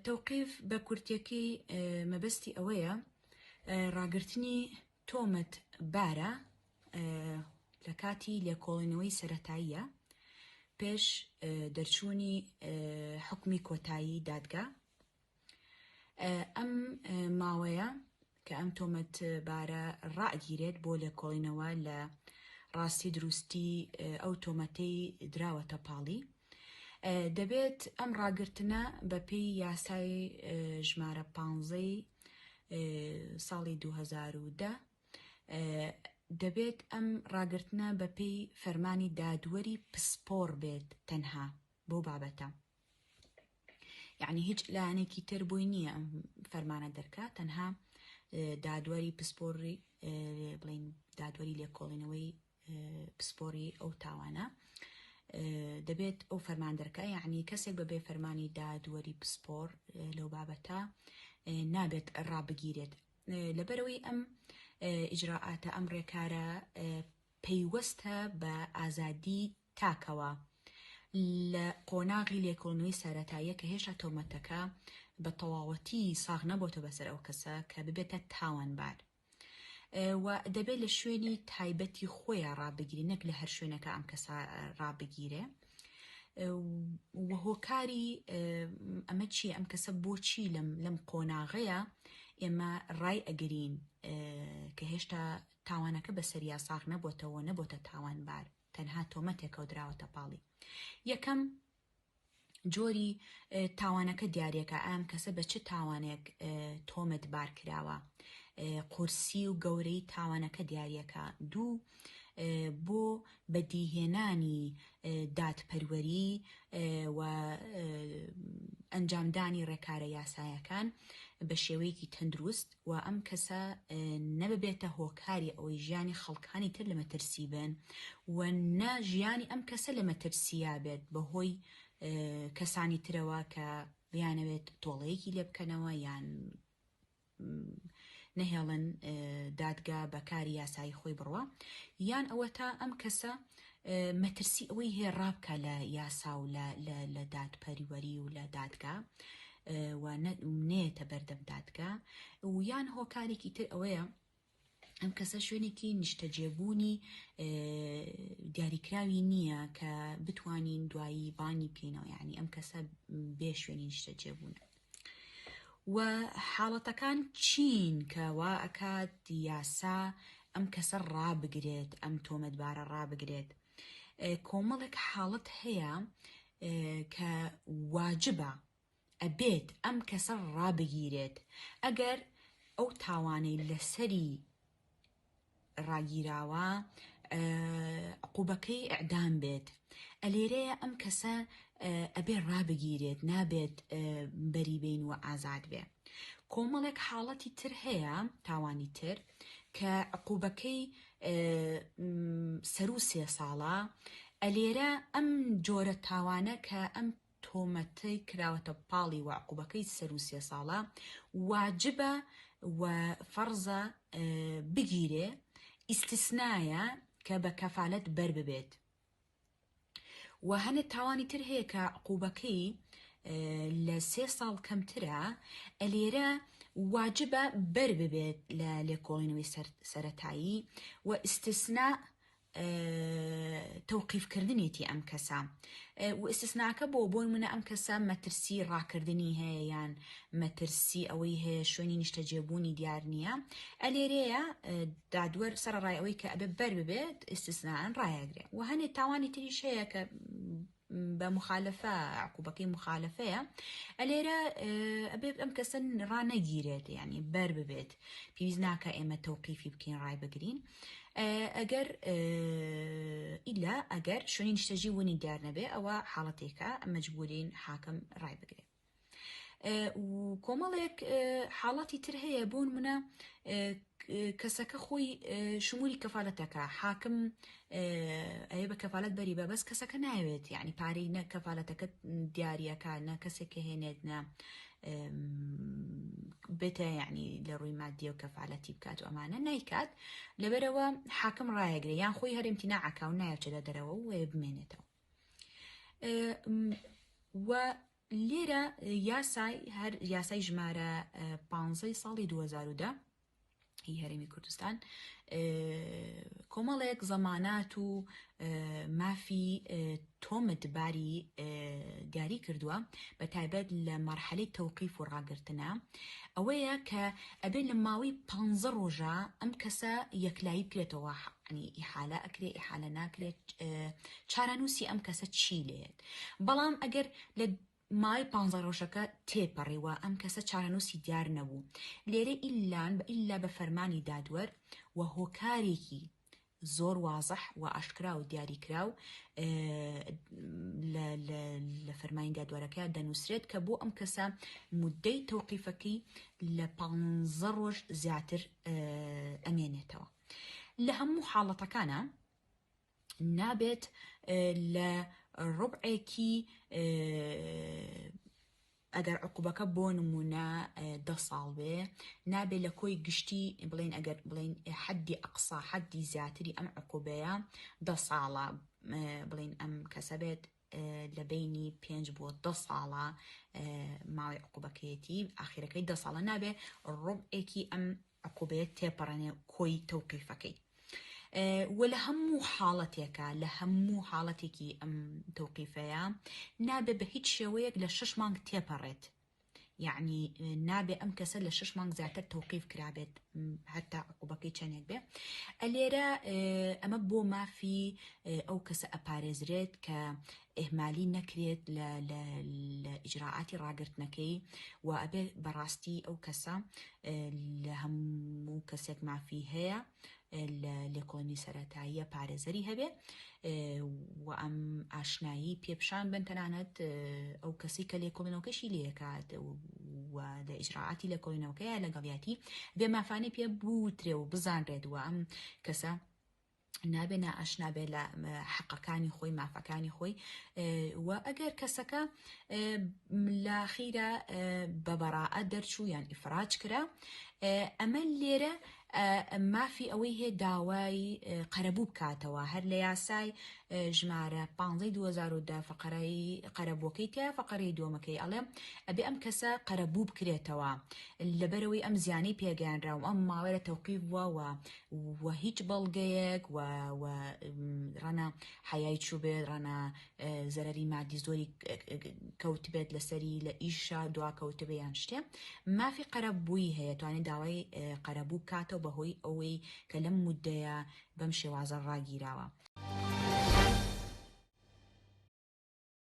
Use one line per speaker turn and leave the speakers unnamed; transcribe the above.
تەوقیف بە کورتیەکەی مەبەستی ئەوەیە ڕاگرتنی تۆمەت بارە لە کاتی لێکۆڵینەوەی سەرەتاییە پێش دەرچوونی حوکمی کۆتایی دادگا. ئەم ماوەیە کە ئەم تۆمەتبارە ڕائەگیرێت بۆ لێکۆڵینەوە لە ڕاستی دروستی ئەو تۆمەتەی دراوەتە پاڵی، دەبێت ئەم ڕاگرتنە بەپێی یاسای ژمارە پانزەی ساڵی 2010 دەبێت ئەم ڕاگرتنە بەپێی فەرمانی دادوەری پسپۆڕ بێت تەنها بەو بابەتە. یعنی هیچ لایەنێکی تر بۆی نییە ئەم فەرمانە دەرکا تەنها دادوەری پسپۆڕی بڵین دادوەری لێکۆڵینەوەی پسپۆری ئەو تاوانە دەبێت ئەو فەرمان دەرکە یعنی کەسێک بە بێ فەرمانی دادوەری پسپۆر لەو بابەتە نابێت ڕابگیرێت لەبەرەوەی ئەم ئیجرائاتە ئەم ڕێکارە پەیوەستە بە ئازادی تاکەوە لە قۆناغی لێکۆڵنەوەی سەرەتاییە کە هێشتا تۆمەتەکە بە تەواوەتی ساغ نەبۆتە بەسەر ئەو کەسە کە ببێتە تاوانبار و دەبێت لە شوێنی تایبەتی خۆیان ڕابگیری نەک لە هەر شوێنەکە ئەم کەسە ڕابگیرێ و هۆکاری ئەمە چییە ئەم کەسە بۆچی لەم لەم قۆناغەیە ئێمە ڕای ئەگرین کە هێشتا تاوانەکە بەسەریا ساغ نەبۆتەوە نەبۆتە تاوانبار تەنها تۆمەتێکەوە دراوەتە پاڵی. یەکەم، جۆری تاوانەکە دیارەکە ئەم کەسە بە چ تاوانێک تۆمەتبار کراوە، قورسی و گەورەی تاوانەکە دیارەکە. دوو، بۆ بەدیهێنانی دادپەروەری و ئەنجامدانی ڕێکارە یاسایەکان بە شێوەیەکی تەندروست و ئەم کەسە نە ببێتە هۆکاری ئەوەی ژیانی خەڵکانی تر لە مەترسی بن و نە ژیانی ئەم کەسە لە مەترسیا بێت بەهۆی کەسانی ترەوە کە بیانەوێت تۆڵەیەکی لێ بکەنەوە یان نەهێڵن دادگا بە کاری یاسایی خۆی بڕوا یان ئەوەتا ئەم کەسە مەترسی ئەوەی هەیە ڕابکا لە یاسا و لە دادپەروەری و لە دادگا و نەیەتە بەردەم دادگا و یان هۆکارێکی تر ئەوەیە ئەم کەسە شوێنێکی نیشتەجێبوونی دیاریکراوی نییە کە بتوانین دوایی بانگی بکەینەوە یعنی ئەم کەسە بێ شوێنی نیشتەجێبوون و حاڵەتەکان چین کە وا ئەکات یاسا ئەم کەسە ڕابگرێت ئەم تۆمەتبارە ڕابگرێت کۆمەڵێک حاڵەت هەیە کە واجبە ئەبێت ئەم کەسە ڕابگیرێت ئەگەر ئەو تاوانەی لەسەری ڕاگیراوە عقوبەکەی ئیعدام بێت ئەلێرەیە ئەم کەسە ئەبێ ڕابگیرێت نابێت بەری بین و ئازاد بێ کۆمەڵێک حاڵەتی تر هەیە تاوانی تر کە عقوبەکەی سەرو سێ ساڵە ئەلێرە ئەم جۆرە تاوانە کە ئەم تۆمەتەی کراوەتە پاڵی و عقوبەکەی سەروو سێ ساڵە واجبە و فەڕزە بگیرێ ئیستسنایە کە بە کەفالەت بەر ببێت و هەنێ تاوانی تر هەیە کە عقوبەکەی لە سێ ساڵ کەمترە ئەلێرە واجبە بەر ببێت لە لێکۆڵینەوەی سەرەتایی و ئیستسنا تەوقیف کردنێتی ئەم کەسە و ئیستسناکە بۆ بۆ نمونە ئەم کەسە مەترسی ڕاکردنی هەیە یان مەترسی ئەوەی هەیە شوێنی نیشتەجێبوونی دیار نییە ئەلێرەیە دادوەر سەرەڕای ئەوەی کە ئەبێ بەر ببێت ئیستسنان ڕایەگرێ و هەنێ تاوانی تریش هەیە کە بە مخالفە عقوبەکەی مخالفەیە ئەلێرە ئەبێت ئەم کەسە ڕانەگیرێت یعنی بەر ببێت پێویست ناکە ئێمە تەوقیفی بکەین ڕای بگرین ئەگەر ئیلا ئەگەر شوێنی نیشتەجی ونی دیار نەبێ ئەوە حاڵەتێکە مەجبورین حاکم ڕای بگرێ و کۆمەڵێک حاڵەتی تر هەیە بۆ نمونە کەسەکە خۆی شمولی کەفالەتەکە حاکم ئەیە بە کەفالەت بەری بە بەس کەسەکە ناوێت یعنی پارەی نە کەفالەتەکە دیارەکە نە کەسێک کە هێنێت نە بێتە یعنی لە ڕووی مادیە و کەفالەتی بکات و ئەمانە نایکات لەبەرەوە حاکم ڕایەگرێ یان خۆی هەرێمتی ناعکا و نایەچێتە دەرەوە و بمێنێتەوە و. لێرە یاسای هەر یاسای ژمارە 15 ساڵی 2010 ی هەرێمی کوردستان کۆمەڵێک زەمانات و مافی تۆمەتباری دیاری کردووە بە تایبەت لە مەرحەلەی تەوقیف و ڕاگرتنە ئەوەیە کە ئەبێ لە ماوەی پ ڕۆژە ئەم کەسە یەکلایی بکرێتەوە ینی ئیحالە ئەکرێ ئیحالە ناکرێت چارەنووسی ئەم کەسە چی لێت بەڵام ئەگەر لە ماوەی پانزە ڕۆژەکە تێپەڕی و ئەم کەسە چارەنووسی دیار نەبوو، لێرە ئیللان بە ئیللا بە فەرمانی دادوەر و هۆکارێکی زۆر وازح و ئاشکرا و دیاریکراو لە فەرمانی دادوەرەکە دەنووسرێت کە بۆ ئەم کەسە مودەی تەوقیفەکەی لە پانزە ڕۆژ زیاتر ئەمێنێتەوە. لە هەموو حاڵەتەکانا نابێت لە ڕوبعێکی ئەگەر عقوبەکە بۆ نمونە دە ساڵ بێ نابێ لە کۆی گشتی بڵێن ئەگەر بڵێن حەدی ئەقسا حەدی زیاتری ئەم عقوبەیە دە ساڵە بڵێن ئەم کەسە بێت لە بینی پێنج بۆ دە ساڵە ماوەی عقوبەکەیەتی ئاخیرەکەی دە ساڵە نابێ ڕوبعێکی ئەم عقوبەیە تێپەڕێنێ کۆی تەوقیفەکەی و لە هەموو حاڵەتێکە لە هەموو حاڵەتێکی ئەم تەوقیفەیە نابێ بە هیچ شێوەیەک لە شش مانگ تێپەڕێت یعنی نابێ ئەم کەسە لە شش مانگ زیاتر تەوقیف کرابێت هەتا عقوبەکەی چەندێک بێ ئەلێرە ئەمە بۆ مافی ئەو کەسە ئەپارێزرێت کە ئیهمالی نەکرێت لە لە لە ئیجرائاتی ڕاگرتنەکەی و ئەبێ بەڕاستی ئەو کەسە لە هەموو کەسێک مافی هەیە لە لێکۆڵینی سەرەتاییە پارێزەری هەبێ و ئەم ئاشنایی پێپشان بن تەنانەت ئەو کەسی کە لێکۆڵینەوەکەشی لێکات و لە ئیجرائاتی لێکۆڵینەوەکەیە لەگەڵیاتی بێ مافانی پێ بوترێ و بزانرێت و ئەم کەسە نابێ نائاشنا بێ لە حەقەکانی خۆی مافەکانی خۆی و ئەگەر کەسەکە لە خیرە بە بەڕائە دەرچوو یان ئیفراج کرا ئەمە لێرە مافی ئەوەی هەیە داوای قەرەبوو بکاتەوە هەر لە یاسای ژمارە 15 2010 فقرەی قەرەبووەکەی تیا فقرەی دووەمەکەی ئەڵێ ئەبێ ئەم کەسە قەرەبوو بکرێتەوە لەبەرەوەی ئەم زیانەی پێگەیانراوم ئەم ماوەیە لە تەوقیف بووە و و هیچ بەڵگەیەک و و ڕەنە حەیای چووبێت ڕەنە زەرەری مادی زۆری کەوتبێت لەسەری لە ئیشا دوا کەوتبێ یان شتێ مافی قەرەبووی هەیە توانێت داوای قەرەبوو بکاتەوە بەهۆی ئەوەی کە لەم مودەیە بەم شێوازە ڕاگیراوە.